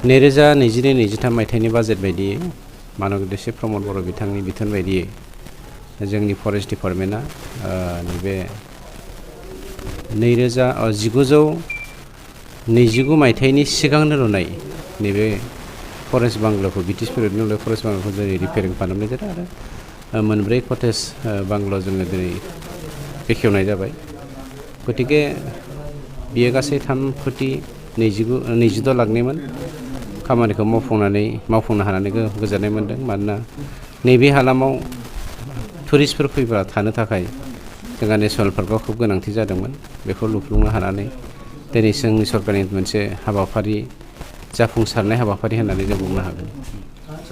2022-23 मायथाइनि बाजेट बायदियै मददज प्रमद बर' बिथांनि बिथोन बायदियै जोंनि फरेस्ट डिपार्टमेन्टआ नैबे 1929 मायथाइनि सिगांनो लुनाय नैबे फरेस्ट बांग्लाखौ ब्रिटिश पिरियडनि लुनाय फरेस्ट बांग्लाखौ जों रिपेयारिं खालामनाय जादों आरो मोनब्रै कटेज बांग्ला जोङो दिनै बेखेवनाय जाबाय। गतिके बियो गासै 3,26 लाखनिमोन खामानिखौ मावफुंनो हानानै गोजोननाय मोन्दों। मानोना नैबे हालामाव टुरिस्टफोर फैब्ला थानो थाखाय जोंहा नेसनेल पार्कआव खोब गोनांथि जादोंमोन। बेखौ लुफुंनो हानानै दिनै जोंनि सरकारनि मोनसे हाबाफारि जाफुंसारनाय हाबाफारि होननानै जों बुंनो हागोन।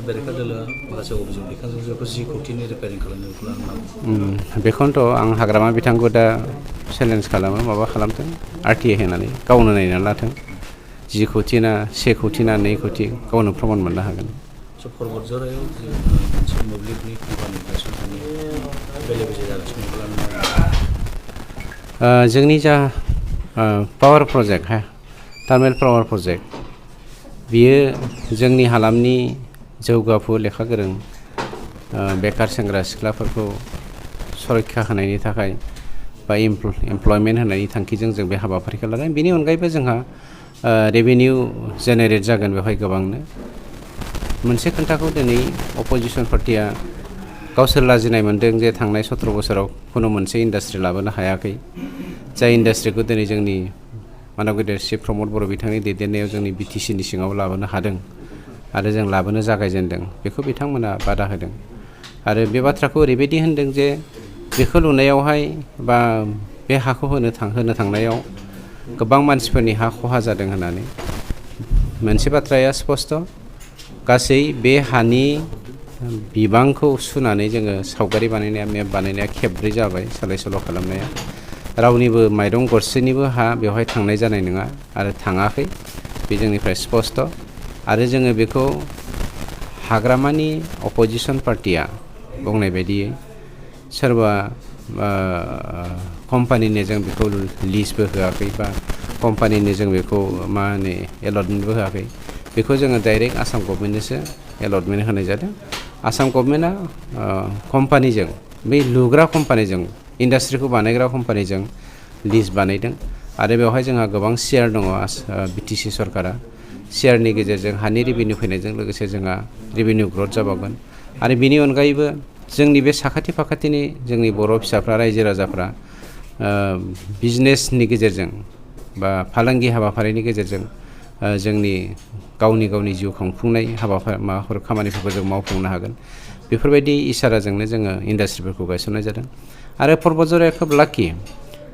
बेरेखा दोलोआ माखासे अभियोग दैखांदों जे 10 कोटिनि रिपेयारिं खालामनायखौ बेखौनोथ' आं हाग्रामा बिथांखौ दा चेलेन्ज खालामो, माबा खालामथों RTA होनानै गावनो नायनानै लाथों 10 कोटि ना 1 कोटि ना 2 कोटि गावनो प्रमाण मोननो हागोन। पर्बत जरायाव मोनसे मोब्लिबनि कम्पानि गायसननायनि बेले बेजे जागासिनो जोंनि जा power project thermal power project बियो जोंनि हालामनि जौगाफु लेखा गोरों बेकार सेंग्रा सिख्लाफोरखौ सुरक्षा होनायनि थाखाय बा एमप्लयमेन्ट होनायनि थांखिजों जों बे हाबाफारिखौ लादों। बेनि अनगायैबो जोंहा रेभिनिउ जेनेरेट जागोन बेवहाय गोबांनो। मोनसे खोन्थाखौ दिनै अपोजिसन पार्टिया गावसोर लाजिनाय मोन्दों जे थांनाय 17 बोसोराव खुनु मोनसे इन्डास्ट्रि लाबोनो हायाखै। जाय इन्डास्ट्रिखौ दिनै जोंनि मददज प्रमद बर' बिथांनि दैदेननायाव जोंनि BTCनि सिङाव लाबोनो हादों आरो जों लाबोनो जागायजेनदों, बेखौ बिथांमोना बादा होदों। आरो बे बाथ्राखौ ओरैबायदि होनदों जे बेखौ लुनायावहाय बा बे हाखौ होनो थांनायाव गोबां मानसिफोरनि हा खहा जादों होननानै। मोनसे बाथ्राया स्पष्ट, गासै बे हानि बिबांखौ सुनानै जोङो सावगारि बानायनाया मेप बानायनाया खेबब्रै जाबाय सोलाय सोल' खालामनाया। रावनिबो माइरं गरसेनिबो हा बेवहाय थांनाय जानाय नङा आरो थाङाखै, बे जोंनिफ्राय स्पष्ट। आरो जोङो बेखौ हाग्रामानि अपोजिसन पार्टिया बुंनाय बायदियै सोरबा कम्पानिनो जों बेखौ लिजबो होआखै बा कम्पानिनो जों बेखौ एलटमेन्टबो होआखै। बेखौ जोङो डाइरेक्ट आसाम गभर्नमेन्टनोसो एलटमेन्ट होनाय जादों। आसाम गभर्नमेन्टआ कम्पानिजों, बै लुग्रा कम्पानिजों, इन्डास्ट्रिखौ बानायग्रा कम्पानिजों लिज बानायदों आरो बेवहाय जोंहा गोबां शेयार दङ। BTC सरकारा शेयारनि गेजेरजों हानि रेभिनिउ फैनायजों लोगोसे जोंहा रेभिनिउ ग्रथ जाबावगोन। आरो बिनि अनगायैबो जोंनि बे साखाथि फाखाथिनि जोंनि बर' फिसाफ्रा रायजो राजाफ्रा बिजनेसनि गेजेरजों बा फालांगि हाबाफारिनि गेजेरजों जोंनि गावनि जिउ खुंफुंनाय खामानिफोरखौ जों मावफुंनो हागोन। बेफोरबायदि इसाराजोंनो जोङो इन्डास्ट्रिफोरखौ गायसननाय जादों। आरो पर्बत जराया खोब लाखि,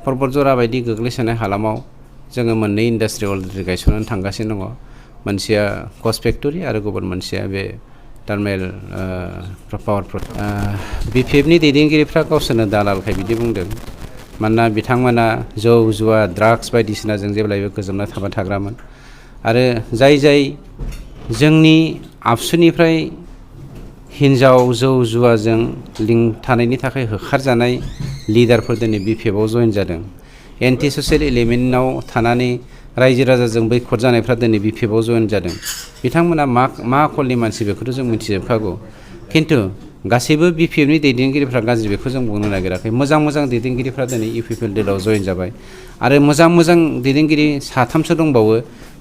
पर्बत जरा बायदि गोग्लैसोनाय हालामाव जोङो मोननै इन्डास्ट्रि अलरेडि गायसननानै थांगासिनो दङ। मोनसेया कच फेक्टरि आरो गुबुन मोनसेया बे थार्मेल पावार BPFनि दैदेनगिरिफ्रा गावसोरनो दालालखाय बिदि बुंदों। मानोना बिथांमोना जौ जुवा ड्राग्स बायदिसिनाजों जेब्लायबो गोजोमना थाबाय थाग्रामोन आरो जाय जोंनि आबसुनिफ्राय हिन्जाव जौ जुवाजों लिंक थानायनि थाखाय होखारजानाय लिडारफोर दिनै BPFआव जइन जादों। एन्टि ससियेल एलिमेन्टआव थानानै रायजो राजाजों बैखथ जानायफ्रा दिनै BPFआव जइन जादों। बिथांमोना मा आखलनि मानसि बेखौथ' जों मिथिजोबखागौ। खिन्थु गासैबो BPFनि दैदेनगिरिफ्रा गाज्रि बेखौ जों बुंनो नागिराखै। मोजां दैदेनगिरिफ्रा दिनै UPPL दोलोआव जइन जाबाय आरो मोजां दैदेनगिरि 3सो दंबावो,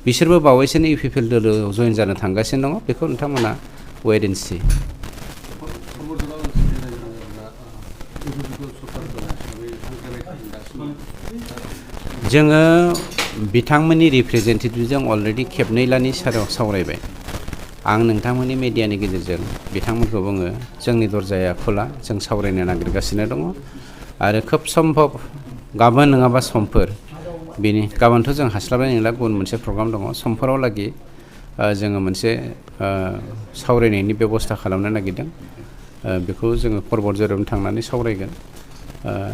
बिसोरबो बावैसोनो UPPL दोलोआव जइन जानो थांगासिनो दङ। बेखौ नोंथांमोना वेट एन्ड सी। जोङो बिथांमोननि रिप्रेजेन्टेटिभजों अलरेडि खेबनैलानि सावरायबाय। आं नोंथांमोननि मेडियानि गेजेरजों बिथांमोनखौ बुङो जोंनि दरजाया खुला, जों सावरायनो नागिरगासिनो दङ आरो खोब सम्भब गाबोन नङाबा समफोर, गाबोनथ' जों हास्लाबनाय नंला, गुबुन मोनसे प्रग्राम दङ, समफोराव लागै जोङो मोनसे सावरायनायनि बेबस्था खालामनो नागिरदों। बेखौ जोङो पर्बत जरायावनो थांनानै सावरायगोन।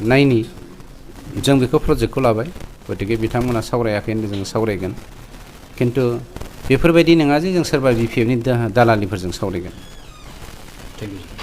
नायनि जों बेखौ प्रजेक्टखौ लाबाय, गतिके बिथांमोना सावरायाखै होनदों, जों सावरायगोन। खिन्थु बेफोरबायदि नङा जे जों सोरबा BPFनि दालालिफोरजों सावरायगोन। Thank you.